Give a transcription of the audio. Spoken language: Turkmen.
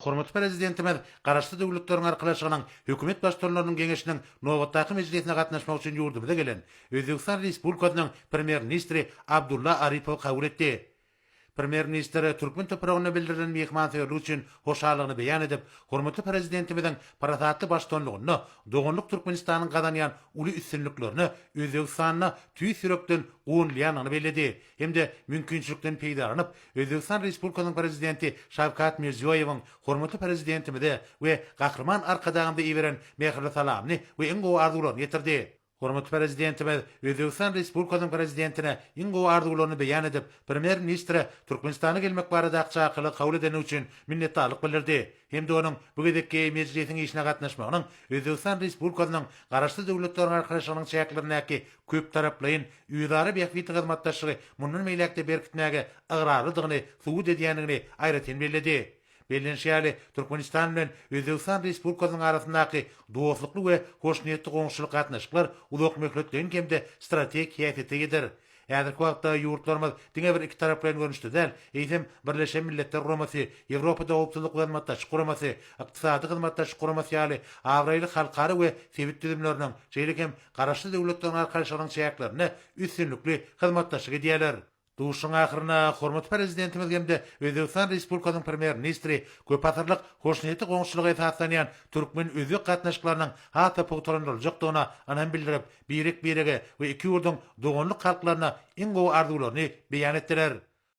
Hormatly Prezidentimiz Garaşsyz Döwletleriň Arkalaşygynyň Hökümet Baştutanlarynyň Geňeşiniň nobatdaky mejlisine gatnaşmak üçin ýurdumyza gelen Özbegistan Respublikasynyň Premýer-ministri Abdulla Aripowy kabul etdi. Premýer-ministr türkmen topragynda bildirilen myhmansöýerlik üçin hoşallygyny beýan edip, hormatly Prezidentimiziň parasatly baştutanlygynda doganlyk Türkmenistanyň gazanýan uly üstünliklerine Özbegistanda tüýs ýürekden guwanylýandygyny belledi hem-de mümkinçilikden peýdalanyp, Özbegistan Respublikasynyň Prezidenti Şawkat Mirziýoýewiň hormatly Prezidentimize we Gahryman Arkadagymyza iberen mähirli salamyny we iň gowy arzuwlaryny ýetirdi. Hormatly Prezidentimiz Özbegistan Respublikasynyň Prezidentine iň gowy arzuwlaryny beýan edip, Premýer-ministre Türkmenistana gelmek baradaky çakylygy kabul edeni üçin minnetdarlyk bildirdi hem-de onuň bu gezekki mejlisiň işine gatnaşmagynyň Özbegistan Respublikasynyň Garaşsyz Döwletleriň Arkalaşygynyň çäklerindäki köptaraplaýyn özara bähbitli hyzmatdaşlygy mundan beýläk-de berkitmäge ygrarlydygyny subut edýändigini aýratyn belledi. Bellenişi ýaly, Türkmenistan bilen Özbegistan Respublikasynyň arasyndaky dostlukly we hoşniýetli goňşuçylyk gatnaşyklar uzakmöhletleýin hem-de strategik häsiýete eýedir. Häzirki wagtda ýurtlarymyz diňe bir ikitaraplaýyn görnüşde däl, eýsem, Birleşen Milletler Guramasy, Ýewropada Howpsuzlyk we Hyzmatdaşlyk Guramasy, Ykdysady Hyzmatdaşlyk Guramasy ýaly abraýly halkara we sebit düzümleriniň, şeýle hem Garaşsyz Döwletleriň Arkalaşygynyň çäklerinde üstünlikli hyzmatdaşlyk edýärler. Duşuşygyň ahyrynda hormatly Prezidentimiz hem-de Özbegistan Respublikasynyň Premýer-ministri köpasyrlyk hoşniýetli goňşuçylyga esaslanýan türkmen-özbek gatnaşyklarynyň has-da pugtalandyryljakdygyna ynam bildirip, birek-birege we iki ýurduň doganlyk halklaryna iň gowy arzuwlaryny beýan etdiler.